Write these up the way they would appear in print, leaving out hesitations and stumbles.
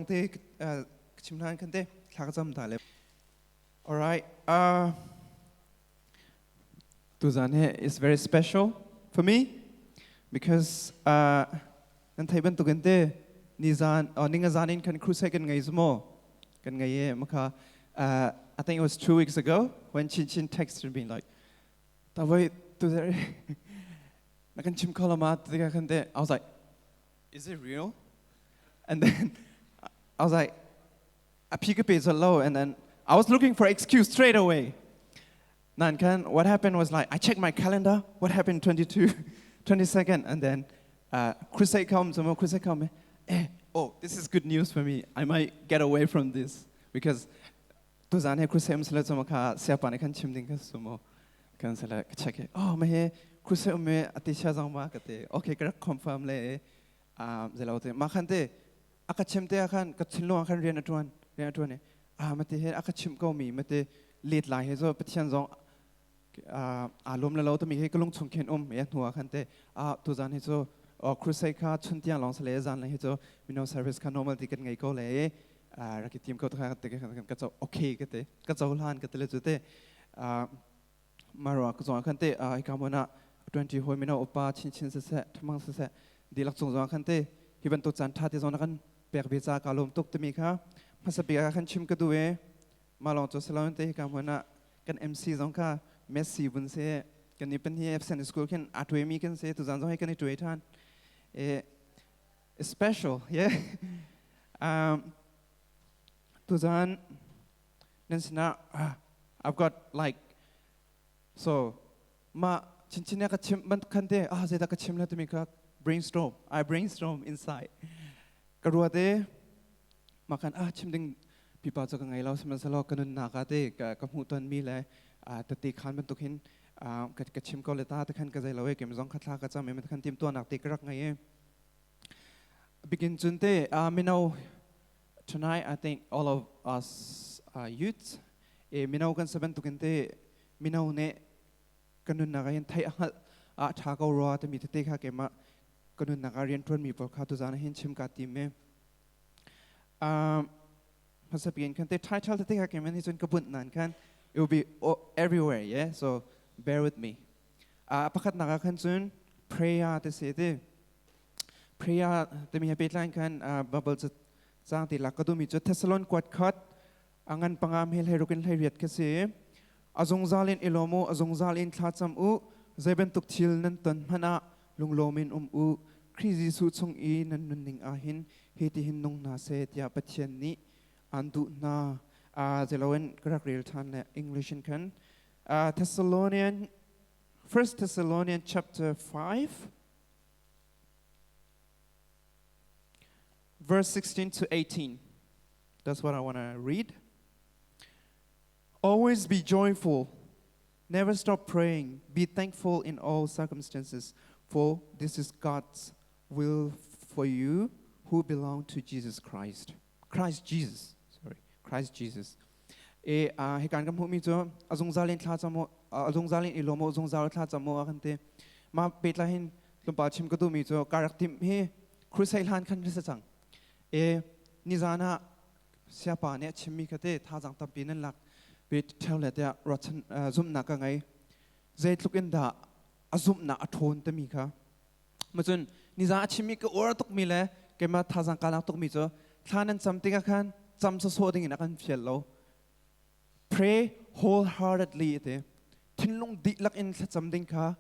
kong te chim hlan khan te thla ka cam ta le. All right. Tuzan he is very special for me because nan thei bantukin te nizan ningazan in kan crusade kan ngei zumo kan ngei e maka I think it was 2 weeks ago when Chin Chin texted me like, "Tawai tu na kan chim kho lama tika kan te." I was like, "Is it real?" And then I was like, a phi ka pe lo, and then I was looking for excuse straight away. Nan kan what happened was, like, I checked my calendar, what happened 22, 22nd, and then crusade comes, crusade come. Oh, this is good news for me. I might get away from this because tuzan he crusade um sele chama kha siapa ne khan chim ding ka sumo kan sele ka check. Oh, ma he crusade um me ati sha zong ma ka te. Okay, ka confirm le zelo te ma khan te aka chim te khan ka thinlung khan rian atuan rian atuan e ah mate he aka chim ko mi mate let lai he zo Pathian zong a lom la lo to mi he kalung chung khen um e hnuwa khan te a tu zan he zo crusade kha chun tiang long sale zan le he zo mino service kha normal ti kan ngai ko le raki team ko ta te ka cho okay ka te ka cho hlan ka te le chu te marwa ka zong khan te a ka mona 20 hoi mino opa chin chin se se thamang se se dilak chung zong khan te hi bantuk chan tha te zong na kan pek ve ca ka lom tuk timi kha hmasa bik ah khan chim ka du e. Ma long chu salon te hi ka hmun ah kan MC zong kha Messi vun se kan ni pen hi Epson School khin a tuai mi kan se tu zan zong hi kan i tuai than e special, yeah. Tu zan nan sina I've got like so ma chin chin ka chim ban khan te ah zeta ka chim la timi ka brainstorm, I brainstorm inside ka rua te ma khan ah chim ding pipa cu ka ngei lo, sihmanhsehlaw ka nunnak ah te ka hmuh ton mi le tete khan bantuk hin ka chim ko le ta te khan ka zei lo e kem zong kha thla ka cam e khan tim tuanak te ka rak ngei e begin cun te mino. Tonight I think all of us are youths e. Mino kan sa bantukin te mino ne kan nunnak ah hin theih a hngalh ah ṭha ko rua timi tete kha keimah ka nunnak ah rian ṭuanmi pawl kha tuzaan ah hin chim ka tim e. Hmasa piin khan te title tete kha keimah nih cun ka bunh nan khan it will be everywhere, yeah, so bear with me. Pakhatnak ah khan cun prayer te se te prayer timi he pehtlai khan Bible cu cang ti lak ka duhmi cu Thessalon kuat khat a ngan panga hmel he rukin hlei riat kha si. A zungzal in i lawm u, a zungzal in thlacam u, zei bantuk thil nan ton hmanh ah lunglawm in um u. Khrih Jesuh chung i nan nunning ah hin hi ti hin nung hna seh tiah Pathian nih aan duh hna. Zeloin ka rak rel ṭhan le English in khan Thessalonian, First Thessalonian chapter 5 verse 16 to 18. That's what I want to read. Always be joyful. Never stop praying. Be thankful in all circumstances, for this is God's will for you who belong to Jesus Christ. Christ Jesus. Sorry, Christ Jesus. E a hi kan kan hmuhmi cu a zungzal in thla cam a zungzal in i lawm zungzal thla cam a kan ti. Ma petla hin tlawmpal chim ka duhmi cu ka rak timh hi crusade hlan khan sa cang e. Nizan ah siapa nih a chimmi kha te thazang tampi nan lak pe theo le tiah ruahchan zumhnak ka ngei. Zeitluk in dah a zumhnak a ṭhawn timi kha macun nizan a chimmi ka uar tukmi le keimah thazang ka lak tukmi cu thla nan cam tikah khan cam sawsawh ding in a kan fial lo, pray wholeheartedly te, thinlung dihlak in thlacam ding kha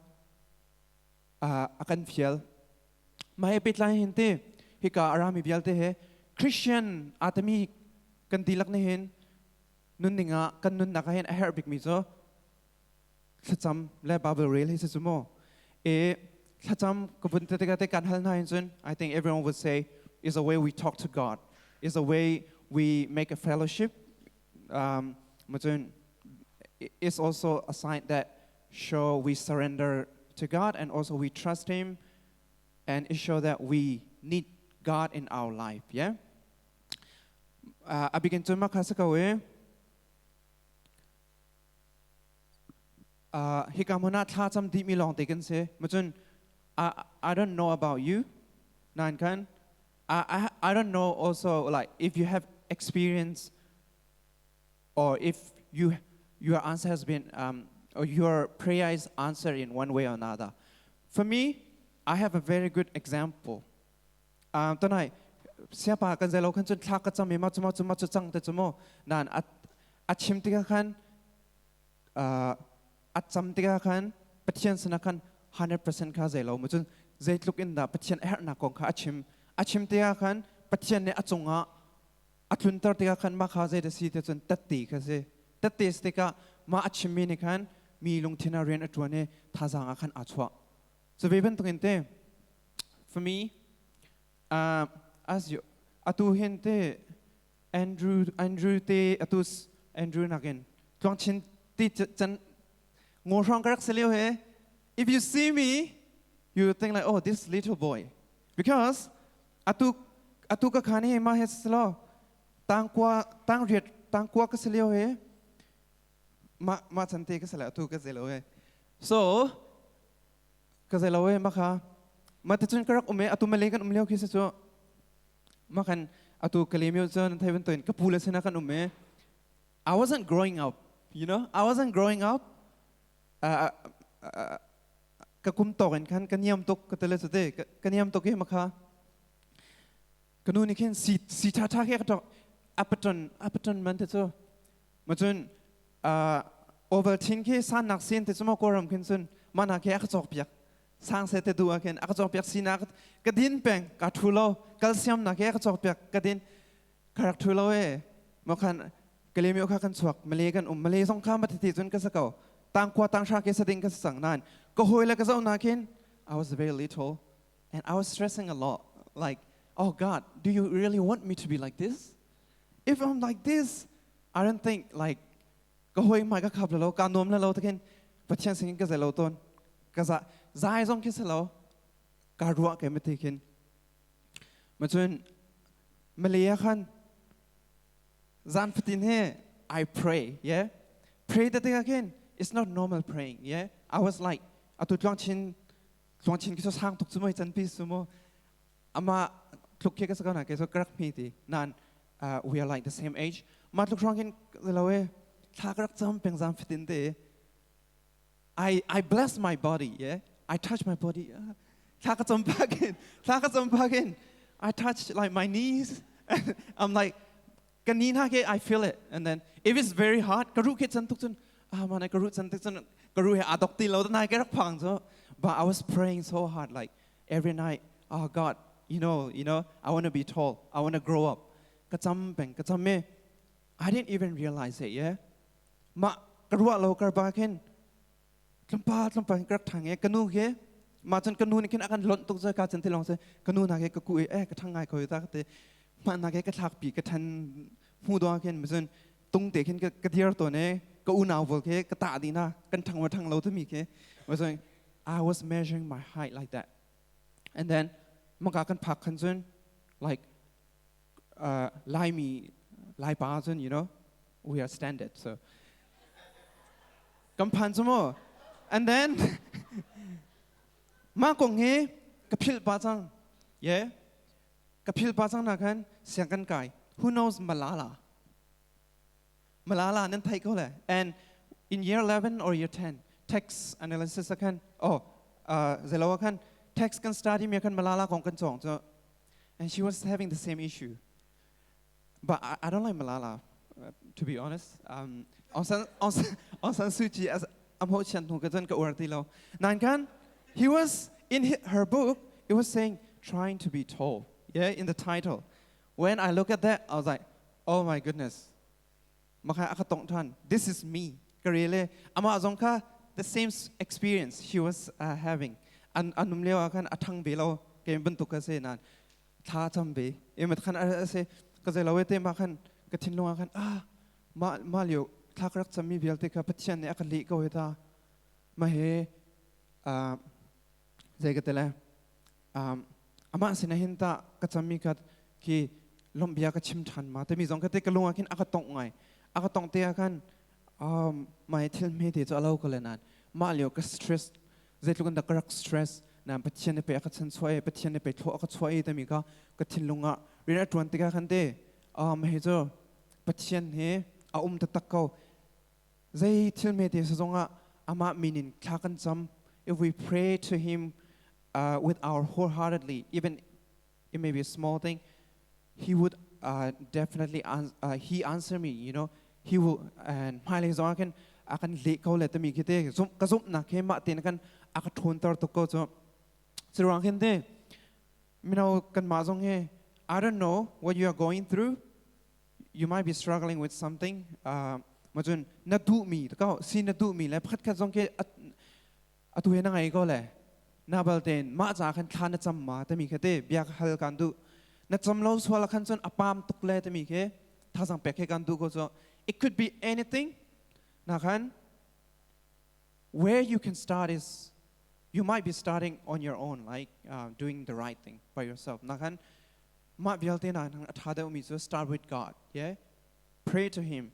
a kan fial. Mah he pehtlai hin te hika a rami vialte he Christian atami kan dihlak nih hin nunning ah kan nunnak ah hin a herh bikmi cu thlacam le Bible rel hi si cu mu. E thlacam ka vun te te kan hal hna hin cun I think everyone would say is a way we talk to God, is a way we make a fellowship. Cun it's also a sign that show we surrender to God and also we trust Him and it show that we need God in our life, yeah. A begin cun ma kha sa ko e hika hmun ah thla cam dih mi lawng te kan si. Macun I don't know about you, nan khan. I don't know also, like, if you have experience or if your answer has been or your prayer is answered in one way or another. For me, I have a very good example. Tonai siapa kan zelo khan chun thla ka cham ma chuma chuma chu chang te chumo nan a chim tika khan a cham tika khan Pathian sana khan 100% kha zeilo mu cun zeitluk in dah Pathian a herhnak kong kha a chim. A chim tikah khan Pathian nih a cungah a tlunter tikah khan mah kha zei si te cun tette kha si. Tette si tikah mah a chimmi nih khan mi lungthin ah rian a ṭuan i thazaang ah khan aa chuah. Cu ve bantukin te for me, as you atu hin te Andrew te atu Andrew nakin tluang chin ti can ngaw hrawng ka rak si lio he, if you see me, you think like, "Oh, this little boy," because atu ka khan hi ma he slo tangkua tangriat tangkua ka si lio he ma ma chan te ka sala atu ka zelo he. So ka zelo he ma kha ma te chun ka rak ume atu male kan um lio khi se chu ma khan atu kalemyo chun thai ban toin ka pu le sena kan ume. I wasn't growing up. I wasn't growing up. Ka kum tok in khan ka niam tuk ka tele chute ka niam tuk hi makha ka nu nih khin si si tha tha ke ka tok apaton apaton man te chu ma chun Ovaltine khi san nak sin te chu mo koram khin chun mana ke a ka chok piak sang se te du a khin a ka chok piak si na ka din peng ka thu lo calcium na ke ka chok piak ka din ka rak thu lo e. Mo khan Kalemyo kha kan chuak Malay kan um Malay zong kha ma ti cun ka sa ko tangkua tanghra ke sading ka sang nan ka hoi le ka zo na khin. I was very little and I was stressing a lot, like, "Oh God, do you really want me to be like this? If I'm like this, I don't think like ka hoi mai ka khap lo ka nuam lo takin Pathian singin ka zelo ton ka za zai zong khi selo ka ruah ke mati khin." Ma cun Malay khan zan fatin he I pray, yeah. Pray the thing again, it's not normal praying, yeah. I was like, atu tluang chin tluang chin ki so sang tuk chu moi chan pi su mo ama tluk ke ka sa na ke so karak mi ti nan, we are like the same age. Ma tluk rong hin lo e thla karak cham peng zan fatin te. I bless my body, yeah. I touch my body. Thla ka cham pakin thla ka cham pakin I touch like my knees. I'm like ka ni na ke I feel it. And then if it's very hot, ka ru ke chan tuk chun ah mana ka ru chan tuk chun ka ru he adok ti lo na ke rak phang so. But I was praying so hard, like every night, "Oh God, I want to be tall, I want to grow up." Ka cham peng ka cham me. I didn't even realize it, yeah. Ma ka ruah lo kar ba khin tlawmpal tlawmpal ka rak ṭhang i ka nu khi mah cun ka nu nih khin a kan lonh tuk ka cun ti lawng si ka nu na ke ka ku i eh ka ṭhang ngai ko ta ka ti mah na ke ka thlak pi ka ṭhan hmu dawng khin ma cun tung te khin ka dir tawn i ka unau pawl khi ka tah dih na kan ṭhang ma ṭhang lo timi khi. Ma cun I was measuring my height like that. And then maka kan phak khan cun like Laimi Laipa cun we are standard, so kan phan cu mu. And then mah kong hi ka philh pa cang, yeah, ka philh pa cang na khan siang kan kai. Who knows Malala? Malala nan theih ko le. And in year 11 or year 10, text analysis khan, oh, zelo khan text kan study mi khan Malala kong kan chong chu. And she was having the same issue, but I don't like Malala, to be honest. Aung San Suu Kyi as am ho chian hu ka cun ka uar ti lo nan kan. He was in her book, it was saying "trying to be tall," yeah, in the title. When I look at that, I was like, "Oh my goodness." Maka aka tong than this is me ka rele ama zong kha the same experience she was having. An anum leo khan athang be lo ke bantuk ka se nan thla cham be e mat khan a se ka ze lo te ma khan ka thin lunga khan ah ma ma lio thla ka rak cham mi vialte kha Pathian ne aka li ko he ta ma he zai ka tele ama sina hin ta ka cham mi kha ki lombia ka chim than ma te mi zong ka te ka lunga khin aka tong ngai aka tong te khan mai thil me te chu alo ko le nan ma lio ka stress zeitluk in da ka rak stress. Na Pathian nih pei a ka chanchuah i Pathian nih pei thlawh a ka chuah i timi kha ka thinlung ah rian a ṭuan tikah khan te mah hi cu Pathian hi a um taktak ko. Zei thil hmete si zongah amah min in thla kan cam. If we pray to him with our wholeheartedly, even it may be a small thing, he would definitely he answer me. He will and hmailei zong ah khin a kan leh ko le timi khi te ka zumhnak he mah tein kan a ka ṭhawnter tuk ko cu. Curuang khin te mino kanmah zong hi, I don't know what you are going through. You might be struggling with something. Macun na duhmi ko si, na duhmi le pakhat khat zong khi atu he na ngei ko le na bal tein mah ca khan thla na cam ma timi kha te bia ka hal kan duh. Na cam lo sual khan cun a pam tuk le timi khi thazang pek he kan duh ko cu. It could be anything. Na khan where you can start is you might be starting on your own, like doing the right thing by yourself. Na khan mah vialte na a tha deuh mi cu start with God, yeah. Pray to him.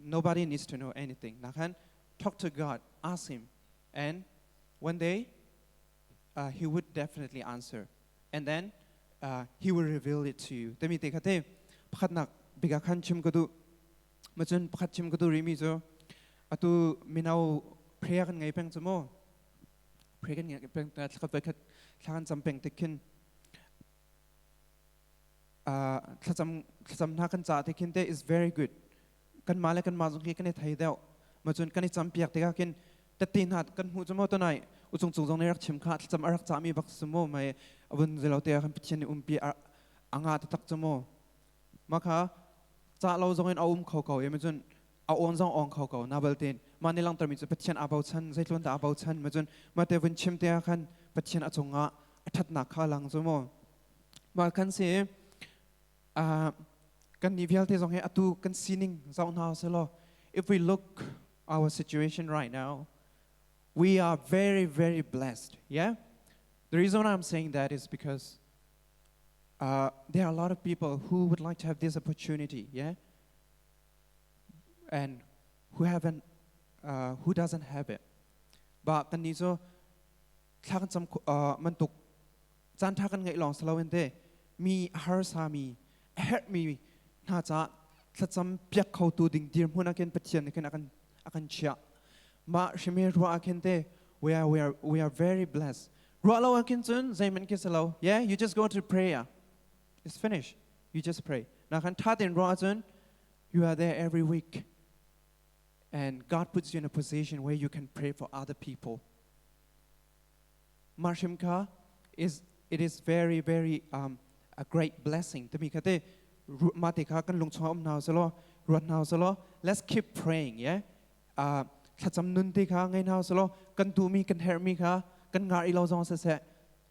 Nobody needs to know anything. Na khan talk to God, ask him, and one day he would definitely answer, and then he will reveal it to you tami te kha te pakhatnak bika khan chim ka duh. Macun pakhat chim ka duh rimi cu atu mino prayer kan ngei peng cu mu, prayer kan ngei peng, thlakhat voi khat thla kan cam peng tik khin, thlacam thlacam hna kan ca te khin te is very good. Kanmah le kanmah zong khi kan i thei deuh. Macun kan i campiak tikah khin tette hna kan hmuh cu maw. Tunai uchung cung zong nih rak chim kha, thlacam a rak cahmi bak si mu mei avun zelo te ah khan Pathian nih umpi a nga taktak cu mu. Mah kha cah lo zong in a um kho ko i macun a awn zong awng kho ko. Na baltin mah nih langhtermi cu Pathian aa bochan, zeitlun dah aa bochan. Macun mah te vun chim te ah khan Pathian a cungah a ṭhatnak kha lang cu mu. Mah khan si kan nih vialte zong hi atu kan sining zoh hna selaw, if we look our situation right now, we are very, very blessed, yeah. The reason I'm saying that is because there are a lot of people who would like to have this opportunity, yeah, and who haven't who doesn't have it. But kan nih cu thla kan cam mantuk caan ṭha kan ngeih lawng si loin te mi harsa mi a herhmi hna caah thlacam piak khotu ding dirhmun ah khin Pathian nih khin a kan chiah. Mah hrimi ruah ah khin te we are very blessed. Ruah lo ah khin cun zeihmanh khi si lo, yeah. You just go to prayer, it's finished, you just pray. Na khan ṭha tein ruah ahcun you are there every week and God puts you in a position where you can pray for other people. Mah hrim kha is it is very, very a great blessing timi kha te mah te kha kan lung chungah um hna selaw, ruat hna selaw, let's keep praying, yeah. Thlacam nun te kha ngei hna selaw, kan duhmi kan herhmi kha kan ngar i lo zong siseh,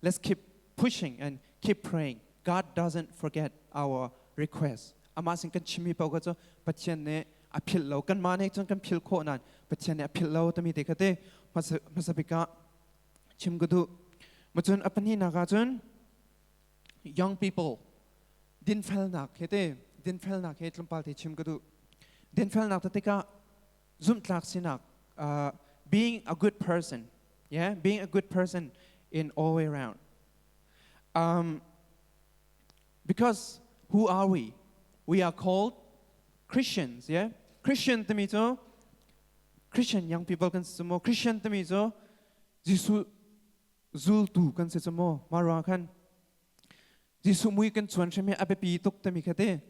let's keep pushing and keep praying. God doesn't forget our request. Amah sin kan chimmi paoh kha cu Pathian nih a philh lo. Kanmah nih cun kan philh khawh nain Pathian nih a philh lo timi te kha te hmasa bik ah chim ka duh. Macun a pahnihnak ah cun young people dinfelnak he te, dinfelnak he tlawmpal te chim ka duh. Dinfelnak te tikah zumhtlak sinak, being a good person, yeah, being a good person in all way around, because who are we? We are called Christians, yeah. Christian timi cu, Christian young people kan si maw? Christian timi cu Jesuh zultu kan si cu maw? Mah ruang khan Jesuh mui kan chuan hrim hi a biapi tuk timi kha te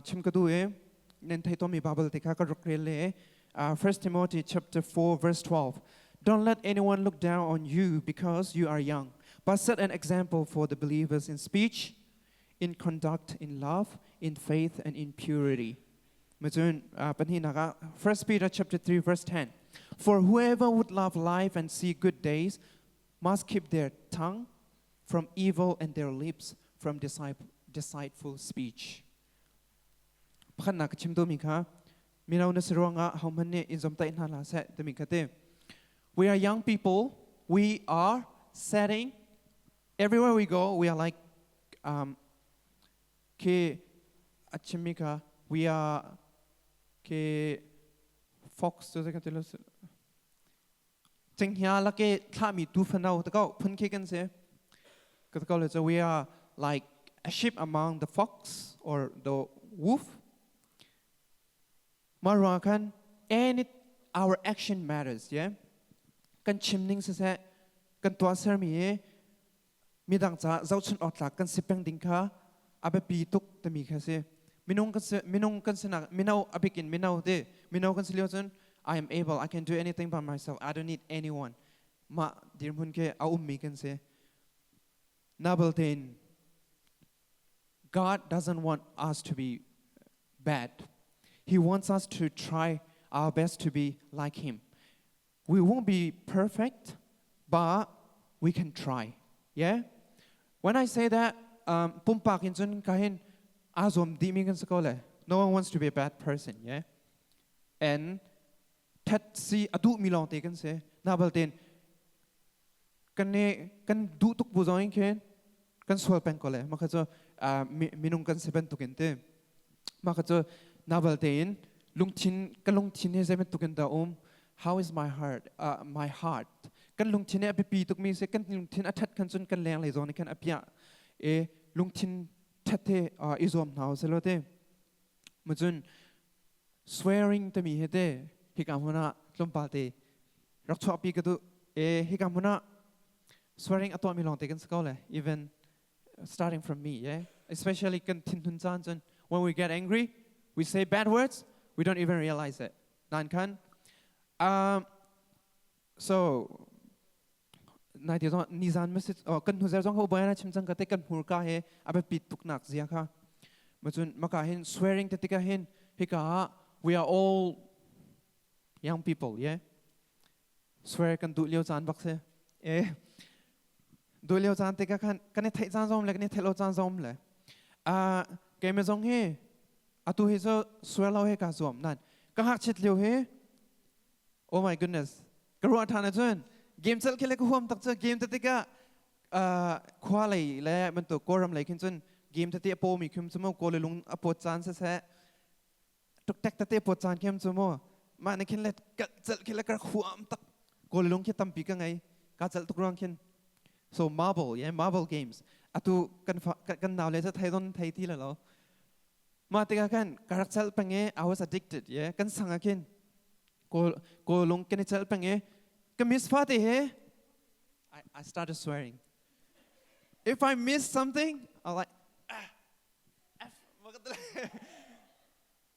chim ka duh i nan thei tawnmi Bible te kha ka rak rel le 1 Timothy chapter 4 verse 12: "Don't let anyone look down on you because you are young, but set an example for the believers in speech, in conduct, in love, in faith and in purity." Macun pahnihnak ah 1 Peter chapter 3 verse 10: "For whoever would love life and see good days must keep their tongue from evil and their lips from deceitful speech." Pakhatnak ka chim duhmi kha mino na si ruangah hohmanh nih in zomtaih hna hlah seh timi kha ti. We are young people. We are setting everywhere we go. We are like khi a chimmi kha we are khi fox cu zei kan ti lo. Cenghngia lak i thlahmi tuufano ti ko phun khi kan si. Ka ti ko le cu we are like a sheep among the fox or the wolf. Mah ruangah khan any our action matters, yeah? Kan chim ning siseh, kan tuahsermi hi midang caah zohchunh awk tlak kan si peng ding kha a biapi tuk timi kha si. Minung kan si minung kan sinak mino a bik in mino ti mino kan si lio cun I am able, I can do anything by myself, I don't need anyone. Mah dirhmun khi a ummi kan si. Nabal tein God doesn't want us to be bad. He wants us to try our best to be like Him. We won't be perfect, but we can try. Yeah? When I say that, pumpak in cun ka hin aa zuam dihmi kan si ko le. No one wants to be a bad person, yeah? And that si a duhmi lawngte kan si. Na baltein kan ne kan duh tuk bu zong in khin kan sual peng ko le. Mah kha cu minung kan si bantukin te. Mah kha cu na baltein lungthin ka lungthin hi zei bantukin dah um? How is my heart? My heart. Kan lungthin hi a biapi tukmi si. Kan lungthin a ṭhat khan cun kan leng lei zawn in khan a piah. E lungthin ṭhat hi i zuam hna u selaw te. Macun swearing timi hi te hika hmun ah tlawmpal te rak chuahpi ka duh. E hika hmun ah swearing a tuahmi lawng te kan si ko le even starting from me, yeah, especially kan thinhun caan cun when we get angry, we say bad words, we don't even realize it. Nan khan so nai te zong nizan message kan hnu zong kha ubai na chim cang ka te kan hmurka he a biapit tuk nak zia kha macun maka hin swearing te tikah hin hika ah we are all young people, yeah, swear kan duh lio caan bak si e duh lio caan tikah khan kan i theih caan zong le kan i theih lo caan zong le keimah zong hi atu hi cu swear lo he ka zuam nan ka ngakchit lio hi, oh my goodness, ka ruah ṭhan ahcun game celh khi le ka huam tak cu. Game te tikah khua lei le bantuk Kawlram lei khin cun game tete a pawmi khim cu mu kawl lung a pawt caan siseh tuktek tete pawt caan khem cu mu mah ne khin le celh khi le ka huam tak. Kawl lung khi tampi ka ngei ka celh tuk ruang khin. So marble, yeah, marble games atu kan kan nau le cu thei don thei ti la lo. Mah tikah khan ka rak celh peng i I was addicted, yeah. Kan sang ah khin kawl kawl lung kan i celh peng i ka miss fate he I started swearing. If I miss something, I like, ah, F.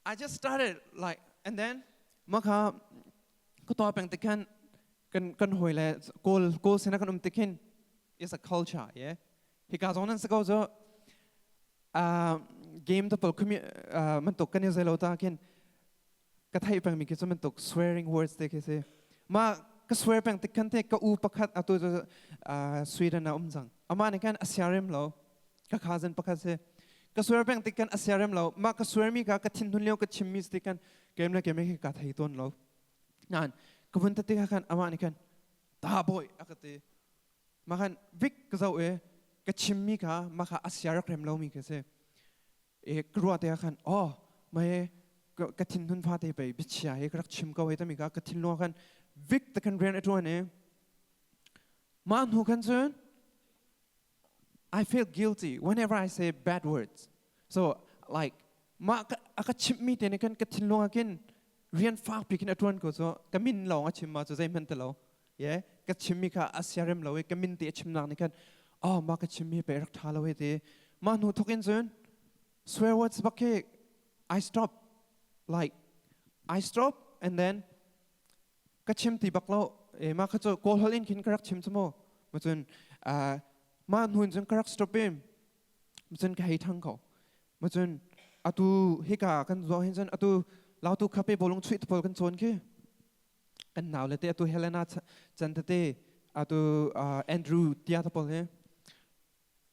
I just started like, and then maka ka to peng te khan kan kan hoi le kawl kawl sina kan um te khin is a culture, yeah. Hika zong nan si ko cu game te pawl khumi mantuk kan i zelo ta khin ka theih pengmi khi cu bantuk swearing words te khi si. Ma ka swear peng tik khan te ka u pakhat atu cu Sweden ah um cang. Amah nih khan a siarem lo. Ka cousin pakhat si. Ka swear peng tik khan a siarem lo. Ma ka swear mi kha ka thinhun lio ka chimmi si khan kem le kem khi ka thei tawn lo. Nan ka vun ta tik khan amah nih khan ta boy a ka ti. Ma khan vik ka zoh i ka chimmi kha ma kha a siarak rem lomi khi si. E ka ruah te ah khan oh mai ka thinhun fa te pei biachia he ka rak chim ko he tami ka ka thinlung khan vik te khan rian a tuan i mah hnu khan cun I feel guilty whenever I say bad words. So like mah a ka chimhmi te nih khan ka thinlung ah khin rian fak pi khin a tuan ko cu ka min lawng a chim ma cu zeihmanh ti lo ye ka chimmi kha a siarem lo i ka min te a chimnak nih khan oh mah ka chimmi pe rak ṭha lo he ti. Mah hnu thok in cun swear words bak khi I stop, like I stop and then ka chim ti bak lo e. Mah kha cu kawl holh in khin ka rak chim cu mu ma cun mah hnu in cun ka rak stop i cun ka hei ṭhang ko. Ma cun atu hika kan zuang hin cun atu lautu khape bawlung chuih te pawl kan cawn khi kan nau le te atu Helena chan tete atu Andrew tia te pawl hi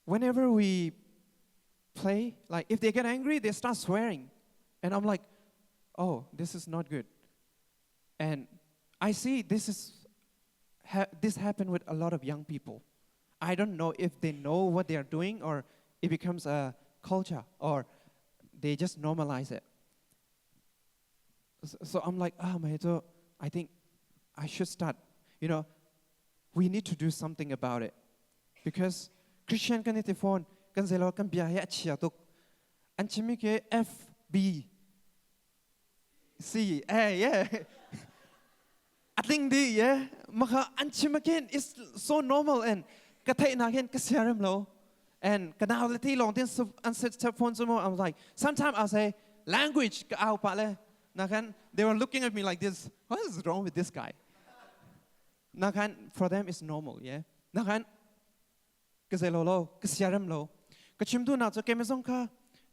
whenever we play, like if they get angry, they start swearing and I'm like, oh, this is not good. And I see this is this happen with a lot of young people. I don't know if they know what they are doing or it becomes a culture or they just normalize it. So I'm like, ah, oh, I think I should start. You know, We need to do something about it. Because Christian kan i ti fawn, kan zeilo kan bia hi a chia tuk. An chimi ke F B C A yeah. Atling di yeah. Maka an chim again is so normal and ka theih na khin ka siarem lo. And ka nau le ti long tin an set phone chu mo I'm like sometimes I say language ka au pa le na khan they were looking at me like this what is wrong with this guy na khan for them it's normal yeah na khan ka zei lo lo ka siarem lo ka chim tu na chu ke zong kha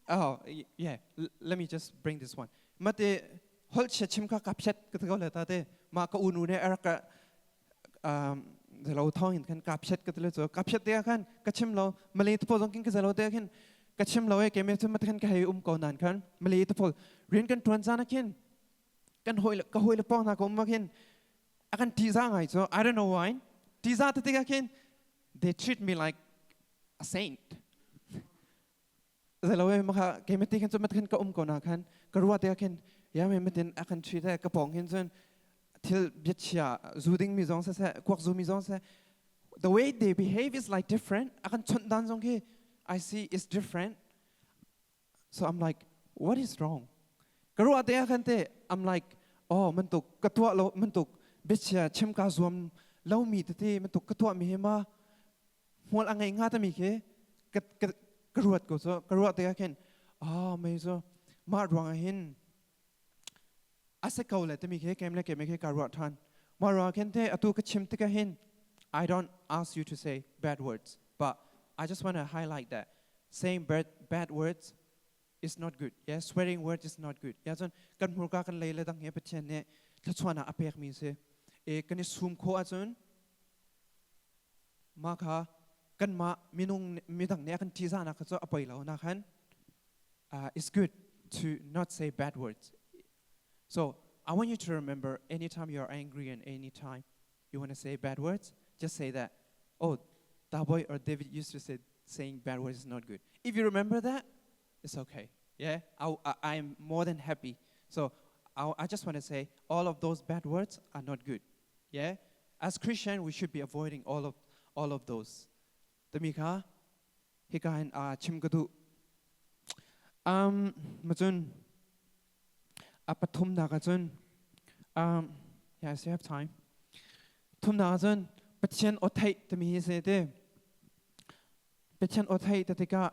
oh yeah let me just bring this one mate hol chia chim kha ka phet ka ko le ta te ma ka unu ne arak ka um lo thong in khan ka phet ka te chu ka phet te khan ka chim lo malay tu po zong kin ka zelo te khin ka chim lo e ke me chu mat khan ka hei um ko nan khan malay tu po rian kan tuan zana khin kan hoi ka hoi le pong na ko ma khin a kan ṭihzah ngai cu I don't know why ṭihzah te tikah khin they treat me like a saint zelo e maka keimah ti khan cu mat khan ka um ko na khan ka ruah te khin ya me matin a kan treat ka pong hin cun thil biachia zu ding mi zong seh kuak zu mi zong seh the way they behave is like different a kan chawnh dan zong khi I see is different So I'm like, what is wrong? Ka ruah te ah khan te I'm like, oh mantuk ka tuah lo mantuk biachia chim ka zuam lomi tete mantuk ka tuah mi hi ma hmual a ngei hnga tami khi ka ka ka ruat ko so ka ruah te ah khin ah mei cu mah ruang ah hin a si ko le timi khi kem le kem khi ka ruah than mah ruang ah khin te atu ka chim tikah hin I don't ask you to say bad words but I just want to highlight that saying bad, bad words is not good. Yeah, swearing words is not good. Yeah, cun kan hmurka kan lei le dang he Pathian nih thluachuahnak a pekmi si. E kan i sum khawh ahcun mah kha kanmah minung midang nih a kan ṭihzahnak kha cu a poi lo na khan it's good to not say bad words. So I want you to remember anytime you are angry and anytime you want to say bad words, just say that, oh, Daboy or David used to say saying bad words is not good. If you remember that, it's okay. Yeah, I am more than happy. So I just want to say all of those bad words are not good. Yeah, as Christian, we should be avoiding all of those. Tami kha hika hin a chim ka duh. Macun a pathumnak ahcun yeah, I still have time. Thumnak ahcun Pathian aw theih timi hi si ti. Pathian aw theih ti tikah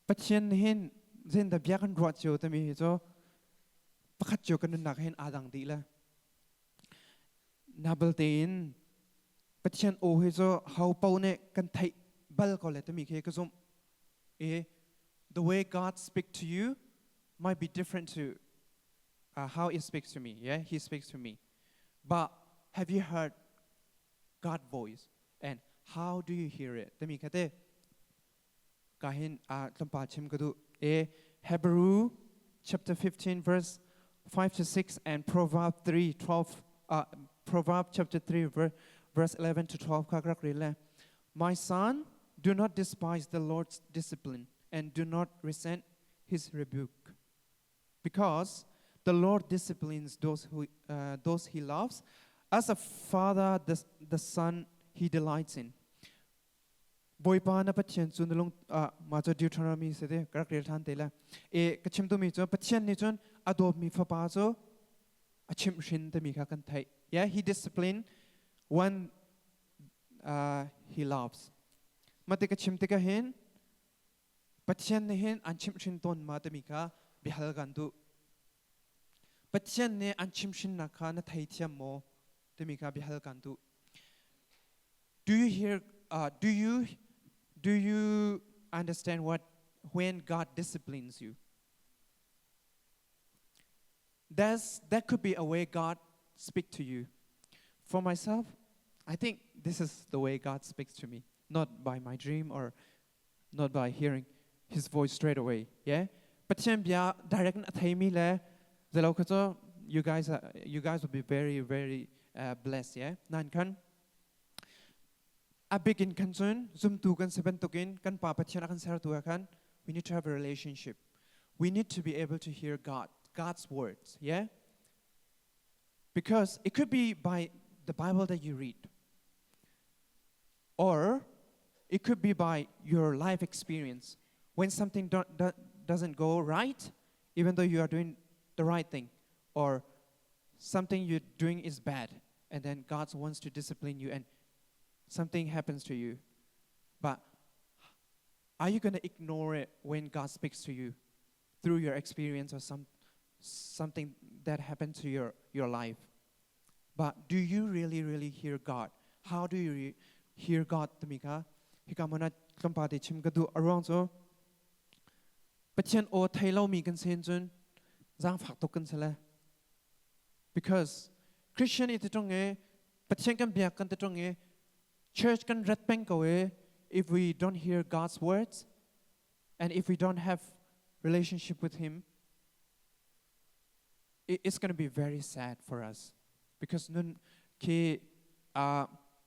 Pathian hin zeidah bia kan ruah cio timi hi cu pakhat cio kan nunnak hin aa dang dih le. Na bal tein Pathian aw hi cu ho paoh nih kan theih bal ko le timi khi ka zumh. I the way God speak to you might be different to how he speaks to me. Yeah, he speaks to me. But have you heard God voice and how do you hear it? Timi kha te ka hin tlawmpal chim ka duh. E Hebrew chapter 15 verse 5 to 6 and Proverb 3 12 Proverb chapter 3 verse 11 to 12 kha rak rel le My son, do not despise the Lord's discipline and do not resent his rebuke. Because the Lord disciplines those he loves, as a father the son he delights in. Bawipa na Pathian cu na lung mah cu Deuteronomy si ti ka rak rel ṭhan te le e ka chim duhmi cu Pathian nih cun a dawtmi fapa cu a chimhhrin timi kha kan theih. Yeah, he discipline one he loves. Mate ka chim tikah hin Pathian nih hin an chimhhrin tawn ma timi kha biahal kan duh. Pathian nih an chimhhrinnak kha na theithiam maw timi kha biahal kan duh. Do you hear do you understand what when God disciplines you? That could be a way God speak to you. For myself, I think this is the way God speaks to me, not by my dream or not by hearing his voice straight away. Yeah? Pathian bia direct in a theimi le zelo kha cu you guys will be very very blessed yeah nan khan a big in khan cun zumtu kan si bantukin kan pa Pathian a kan sertu ah khan we need to have a relationship. We need to be able to hear God's words, yeah? Because it could be by the Bible that you read, or it could be by your life experience. When something doesn't go right, even though you are doing the right thing, or something you're doing is bad, and then God wants to discipline you, and something happens to you. But are you going to ignore it when God speaks to you through your experience or something that happened to your life? But do you really, really hear God? How do you hear God timi kha hika hmun ah tlawmpal te chim ka duh. A ruang cu Pathian aw thei lomi kan si cun zaangfak tuk kan si le, because Christian i ti ṭung i Pathian kan biak kan ti ṭung i church kan rat peng ko i, if we don't hear God's words and if we don't have relationship with Him, it's going to be very sad for us, because nun khi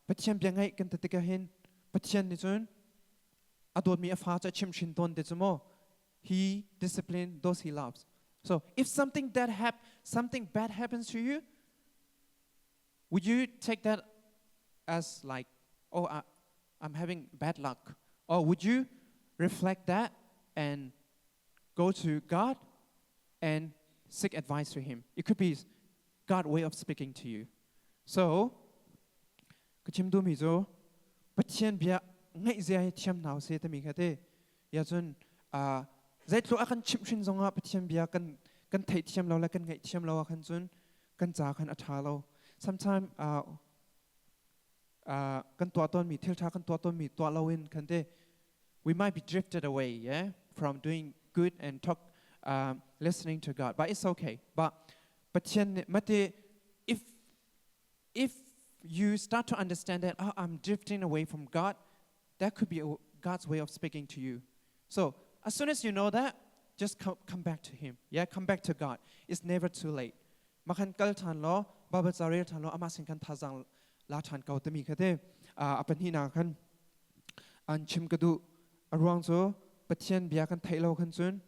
Pathian bia ngaih kan ti tikah hin Pathian nih cun a dawtmi a fa cu a chimhhrin tawn ti cu maw. He discipline those He loves. So if something bad happens to you, would you take that as like, "Oh, I'm having bad luck," or would you reflect that and go to God and seek advice to Him? It could be God way of speaking to you. So ka chim duhmi cu Pathian bia ngaih zia hi thiam hna usih timi kha te ya. Cun zeitluk a kan chimhhrin zongah Pathian bia kan theih thiam lo le kan ngaih thiam lo ah khan cun kan ca khan a ṭha lo. Sometimes kan tuah tawnmi thil ṭha, kan tuah tawnmi tuah loin khan te we might be drifted away, yeah, from doing good and talk listening to God. But it's okay. But Pathian nih mate if you start to understand that, "Oh, I'm drifting away from God," that could be God's way of speaking to you. So as soon as you know that, just come back to Him, yeah. Come back to God. It's never too late. Makhan kal ṭhan law, Bible ca rel ṭhan law, amah sin khan thazang la ṭhan ko timi kha te a pahnihnak khan an chim ka duh. A ruang cu Pathian bia kan theih lo khan cun,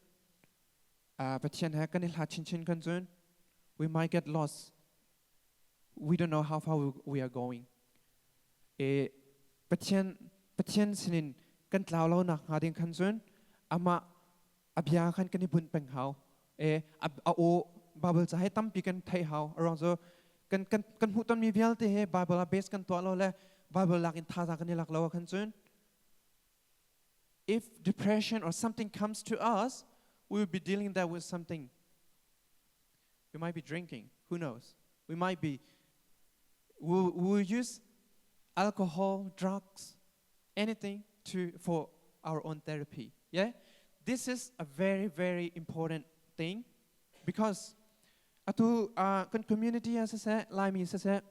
Pathian he kan i hlat chinchin khan cun, we might get lost. We don't know how far we are going. E Pathian sinin kan tlau lo nak hnga ding khan cun amah a bia khan kan i bunh peng hau e, a aw Bible ca he tampi kan theih hau. A ruang cu kan hmuh tonmi vialte he Bible ah base kan tuah lo le Bible lak in thazaang kan i lak lo khan cun, if depression or something comes to us, we will be dealing that with something. We might be drinking, who knows? We will use alcohol, drugs, anything to for our own therapy, yeah. This is a very, very important thing because atu kan community ah siseh, Laimi siseh,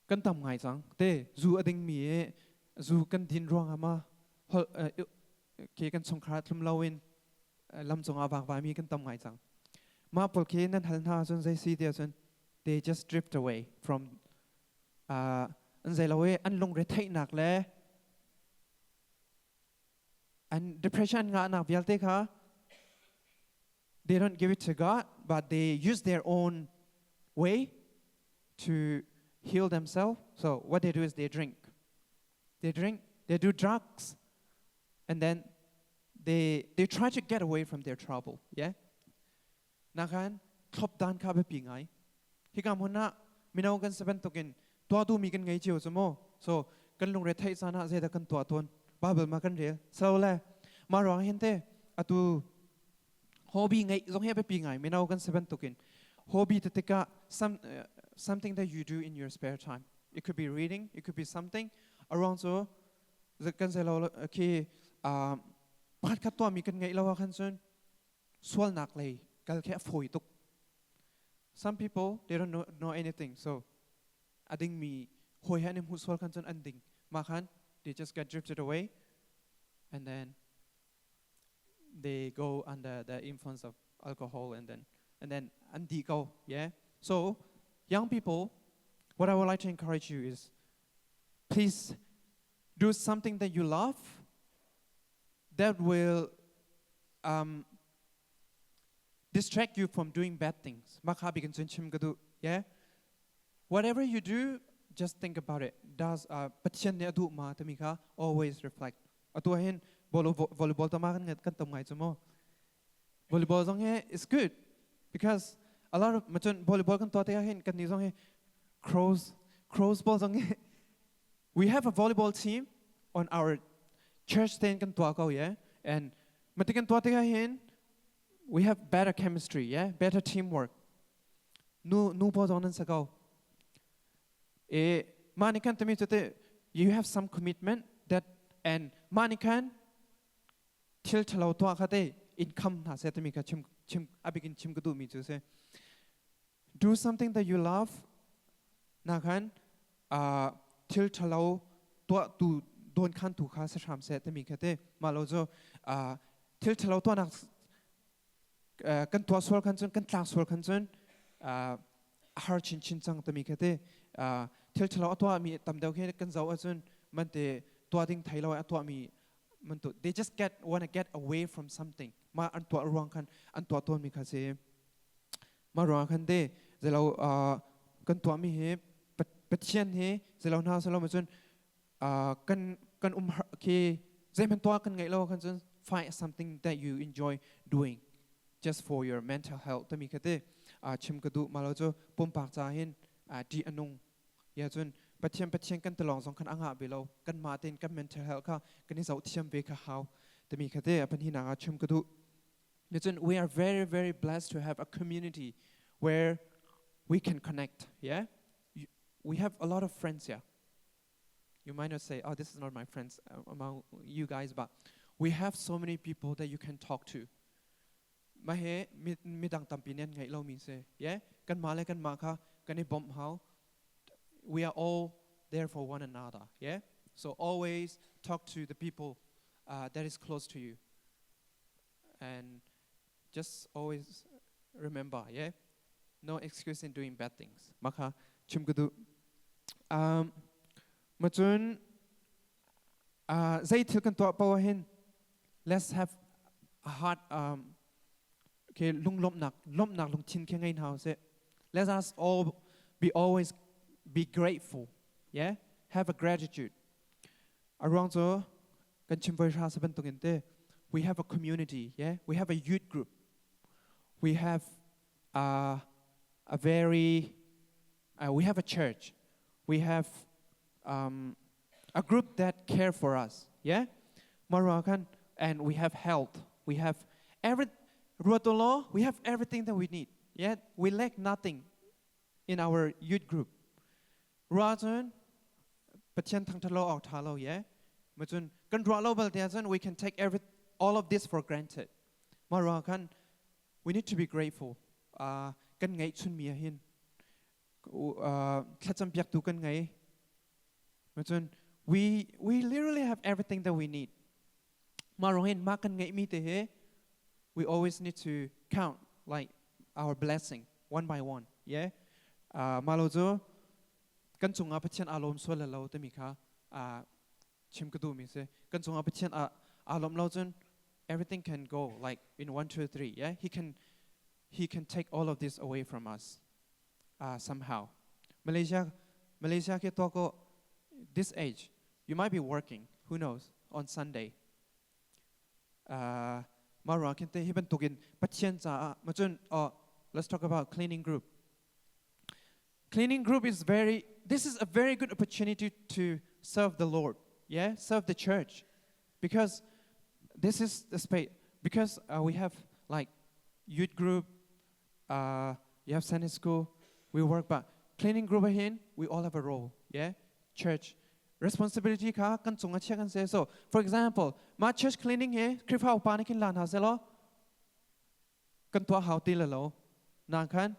kan tam ngai cang te zu a ding mi i zu kan din ruangah ma hol ke kan chungkhar thlum loin lam cungah vakvai mi kan tam ngai cang. Mah pawl khi nan hal hna cun zei si ti cun, they just drift away from an zei lo i an lungre theihnak le an depression ngahnak vialte kha they don't give it to God, but they use their own way to heal themselves. So what they do is they drink. They drink, they do drugs, and then they try to get away from their trouble. Yeah? Nakan thlop dan kha biapi ngai. Hika hmun ah mino kan si bantukin tuah duhmi kan ngei cio cu mu. So kan lungre theih caan ah zeidah kan tuah tawn? Bible ma kan rel. So le mah ruang hin te atu hobby ngeih zong hi a biapi ngai, mino kan si bantukin. Hobby te tikah something that you do in your spare time. It could be reading, it could be something. A ruang cu kan zei lo khi pakhat khat tuahmi kan ngeih lo ah khan cun sualnak lei kal khi a fawi tuk. Some people, they don't know anything, so a dingmi hawi he an i hmuh sual khan cun an ding. Mah khan they just get drifted away and then they go under the influence of alcohol and then an dih ko, yeah. So young people, what I would like to encourage you is, please do something that you love that will distract you from doing bad things. Mah kha bikin cun chim ka duh. Yeah? Whatever you do, just think about it. Does Pathian nih a duh ma timi kha always reflect. Atu hin volleyball tama kan kan tam ngai cu mu. Volleyball zong hi is good because a lot of macun volleyball kan tuah tikah hin kan nih zong hi cross cross ball zong hi we have a volleyball team on our church ten kan tuah ko, yeah, and mati kan tuah tikah hin we have better chemistry, yeah, better teamwork. Nu nu pawl zong nan sa ko e. Mah nih khan tami cu te you have some commitment that and mah nih khan thil ṭhalo tuah kha te income hna seh timi kha chim chim abikin chim ka duhmi cu si. Do something that you love na khan thil ṭhalo tuah tu dawn khan tu kha si hram seh timi kha te. Mah lo cu thil ṭhalo tuahnak kan tuah sual khan cun, kan tlak sual khan cun a har chinchin cang timi kha te. Thil ṭhalo a tuahmi tam deuh khi kan zoh ahcun man te tuah ding thei lo a tuahmi man tu they just get wanna get away from something. Mah an tuah ruang khan an tuah tawnmi kha si. Mah ruang khan te zelo kan tuahmi hi Pathian hi zelo hna selo ma cun kan kan um khi zeihmanh tuah kan ngeih lo khan cun find something that you enjoy doing just for your mental health tami kha te chim ka duh. Mah lo cu pumpak ca hin ṭih a nung ya cun Pathian Pathian kan tilawng zong khan a ngah ve lo. Kan mah tein kan mental health kha kan i zoh thiam ve kha hau tami kha te a pahnih ah chim ka duh. Cun we are very, very blessed to have a community where we can connect, yeah. We have a lot of friends here. You might not say, "Oh, this is not my friends," among you guys, but we have so many people that you can talk to. Mah he midang tampi nih an ngeih lomi si, yeah. Kan mah le kan mah kha kan i bawmh hau. We are all there for one another, yeah. So always talk to the people that is close to you and just always remember, yeah, no excuse in doing bad things. Mah kha chim ka duh. Ma cun zei thil kan tuah paoh hin let's have a heart okay, lunglawmhnak, lawmhnak lungthin khi ngei hna usih. Let us all be always be grateful, yeah, have a gratitude. A ruang cu kan chim voi hra sa bantukin te we have a community, yeah, we have a youth group, we have a very we have a church, we have a group that care for us, yeah. Marakan, and we have health, we have every ruatolo, we have everything that we need, yeah. We lack nothing in our youth group. Ruacun Pathian thangthat lo awk tha lo, yeah. Macun kan ruah lo bal te ahcun we can take every all of this for granted. Mah ruang khan we need to be grateful. Kan ngeih chunmi ah hin thlacam piaktu kan ngei. Macun we literally have everything that we need. Mah ruang hin mah kan ngeihmi te hi we always need to count like our blessing one by one, yeah. Mah lo cu kan cungah Pathian aa lawm sual lo timi kha chim ka duhmi si. Kan cungah Pathian aa lawm lo cun everything can go like in one, two, three, yeah. He can take all of this away from us somehow. Malaysia, Malaysia ke to ko this age you might be working, who knows, on Sunday. Mah ruang khin te hi bantukin Pathian caah macun let's talk about cleaning group. Cleaning group is very this is a very good opportunity to serve the Lord, yeah, serve the church, because this is the space, because we have like youth group, you have Sunday school, we work, but cleaning group hin we all have a role, yeah. Church responsibility kha kan cung a chia kan se. So for example, ma church cleaning he Khrihfa upa nih khin lan ha se law kan tuah hau ti le lo nang khan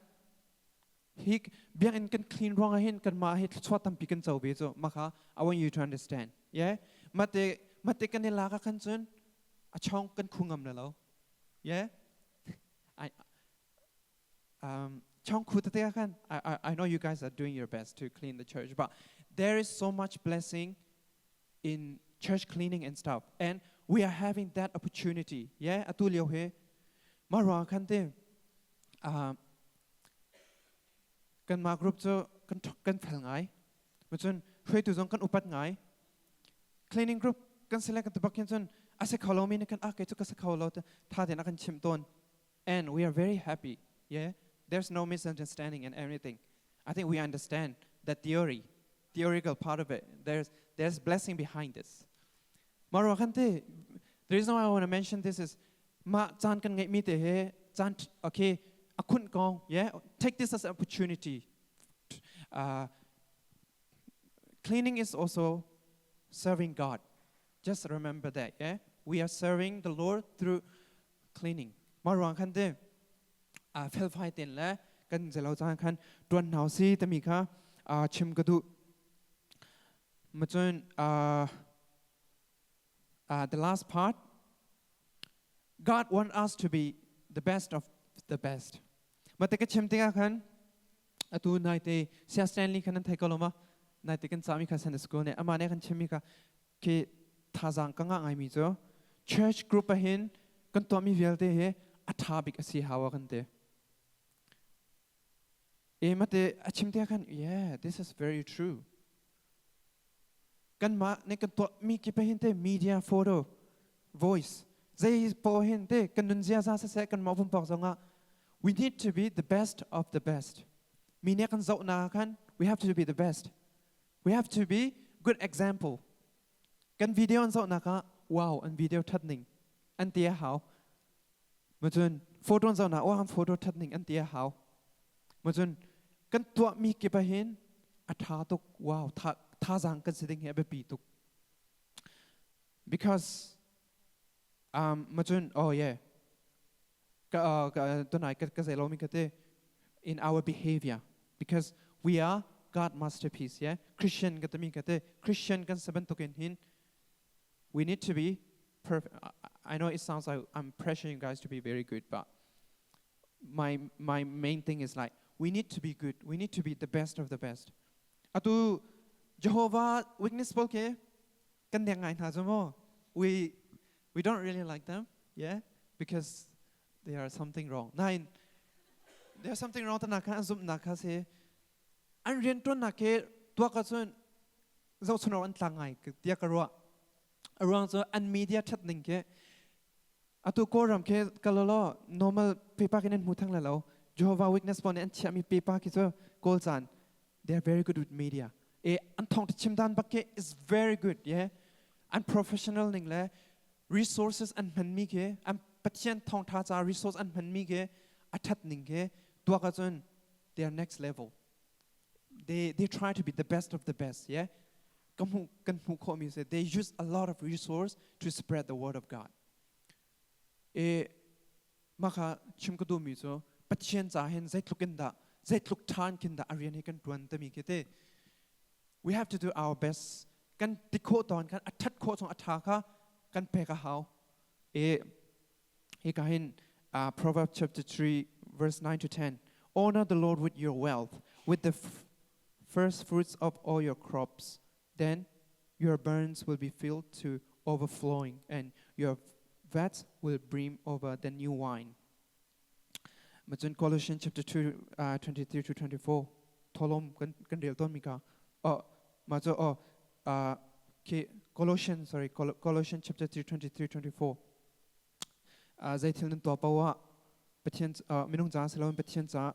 hi biakinn kan clean ruang ah hin kan mah hi thluachuah tampi kan co ve cu. Mah kha I want you to understand, yeah. Mate mate kan i lak ah khan cun a chong kan khu ngam le lo, yeah. I chong khu tete ah khan I know you guys are doing your best to clean the church, but there is so much blessing in church cleaning and stuff, and we are having that opportunity, yeah. Atu lio he mah ruang khan te. Kanmah group cu kan kan fel ngai. Cun hruaitu zong kan upat ngai. Cleaning group kan select kan tibak hin cun a si kho lomi nih kan ah kei cu ka si kho lo tha tein a kan chimh tawn. And we are very happy. Yeah, there's no misunderstanding and everything. I think we understand the theory, theoretical part of it. There's blessing behind this. Mah kan te, the reason why I want to mention this is mah caan kan ngeihmi te he caan okay a khunh kong, yeah, take this as an opportunity. Cleaning is also serving God. Just remember that, yeah, we are serving the Lord through cleaning. Mah ruang khan te felfai ten le kan zelo caan khan tuan hna si tami kha chim ka duh. Macun the last part, God want us to be the best of the best. Mate ka chim tikah khan atu naite Sia Stanley khan an thei ko lo ma? Naite kan cami kha Sunday school ne ama ne kan chimmi kha khi thazang ka ngah ngaimi cu church group ahin kan tuahmi vialte hi a tha bik a si hawa kan te. E mate a chim te khan, yeah, this is very true. Kanmah nih kan tuahmi kip hin te, media, photo, voice, zei po hin te kan nun ziaza siseh, kanmah pumpak zongah we need to be the best of the best. Mi nih kan zoh na khan we have to be the best. We have to be good example. Kan video an zoh nak ah, wow, an video that ning an ti a hau. Macun photo an zoh nak, wow, an photo that ning an ti a hau. Macun kan tuahmi kip ah hin a ṭha tuk, wow, thazaang kan si ding hi a biapi tuk. Because macun, oh yeah, ka ka tunai ka ka zei lomi ka te in our behavior, because we are God masterpiece, yeah, Christian ka tami ka te Christian kan sa bantukin hin we need to be perfect. I know it sounds like I'm pressuring you guys to be very good, but my main thing is like we need to be good. We need to be the best of the best. Atu Jehovah Witness pawl ke kan nek ngai hna cu mu. We don't really like them, yeah, because they are something wrong. Nain there's something wrong ta kha an zumhnak kha si an rianṭuannak ke tuak ahcun zohchun awk an tlang ngai tiah ka ruah. A ruang cu an media ṭhat ning ke atu Kawlram ke kalolo normal paper kin an hmu thang le lo. Jehovah Witness pawl nih an chiahmi paper khi cu Kawl caan, they are very good with media. E an thong chim dan bak ke is very good, yeah, an professional ning le resources an hmanmi ke an Pathian thawngtha ca resource an hmanmi ke a ṭhat ning ke tuak ahcun they are next level. They try to be the best of the best, yeah. Kan hmuh kan hmuh khawhmi si they use a lot of resource to spread the word of God. E mah kha chim ka duhmi cu Pathian ca hin zeitluk in dah, zeitluk ṭhan khin dah a rian hi kan ṭuan timi khi te we have to do our best. Kan ti khawh tawn khan a ṭhat khawh chung a ṭha kha kan pek a hau. E hika hin Proverbs chapter 3 verse 9 to 10: "Honor the Lord with your wealth, with the first fruits of all your crops. Then your barns will be filled to overflowing and your vats will brim over the new wine." Macun Colossians chapter 2 23 to 24 tholom kan kan rel ton mi ka oh ma cho oh ke Colossians, sorry, Colossians chapter 3 23 24, zei thil nan tuah paoh ah Pathian minung ca si loin Pathian ca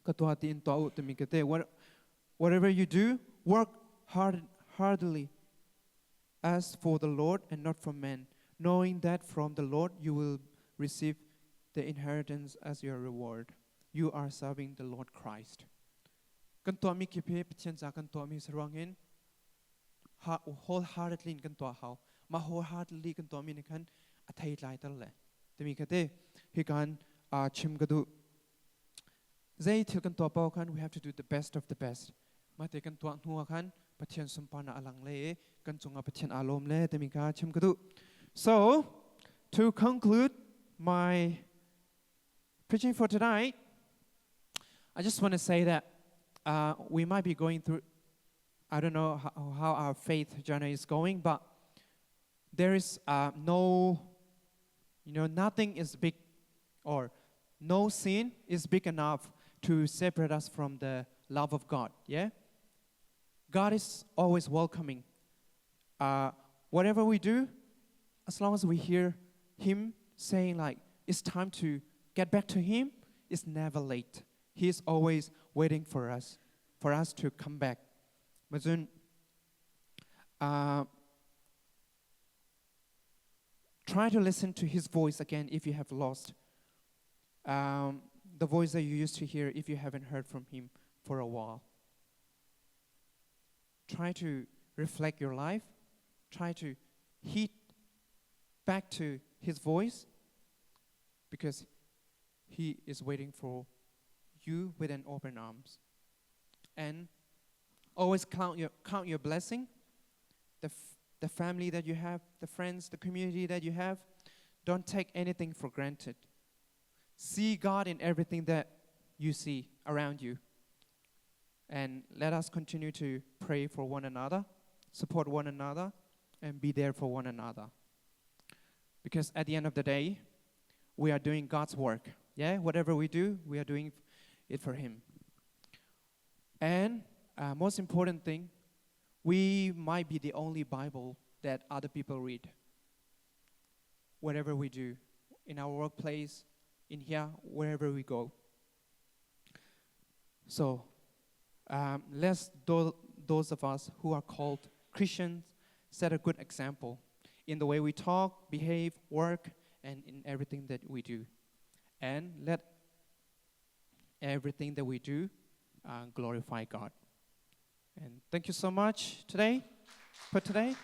ka tuah tiin tuah u timi ka te. Whatever you do, work hard heartily as for the Lord and not for men, knowing that from the Lord you will receive the inheritance as your reward. You are serving the Lord Christ. Kan tuahmi kip hi Pathian ca kan tuahmi si ruangin wholeheartedly in kan tuah hau. Mah wholeheartedly kan tuahmi nih khan a thei tlai ter le timi kha te hi kan chim ka duh. Zei thil kan tuah paoh khan we have to do the best of the best. Mah te kan tuah hnu ah khan Pathian sunparnak a lang le i kan cungah Pathian aa lawm le timi kha chim ka duh. So to conclude my preaching for tonight, I just want to say that we might be going through, I don't know how our faith journey is going, but there is no, nothing is big or No sin is big enough to separate us from the love of God. Yeah? God is always welcoming. Whatever we do, as long as we hear Him saying, like, it's time to get back to Him, it's never late. He is always waiting for us to come back. Mazun, try to listen to His voice again if you have lost the voice that you used to hear if you haven't heard from Him for a while. Try to reflect your life. Try to heed back to His voice because He is waiting for you with an open arms. And always count your blessing, the family that you have, the friends, the community that you have. Don't take anything for granted. See God in everything that you see around you. And let us continue to pray for one another, support one another, and be there for one another. Because at the end of the day, we are doing God's work. Yeah, whatever we do, we are doing it for Him. And most important thing, we might be the only Bible that other people read. Whatever we do, in our workplace, in here, wherever we go. So, let's those of us who are called Christians set a good example in the way we talk, behave, work, and in everything that we do. And let everything that we do glorify God. And thank you so much today for today.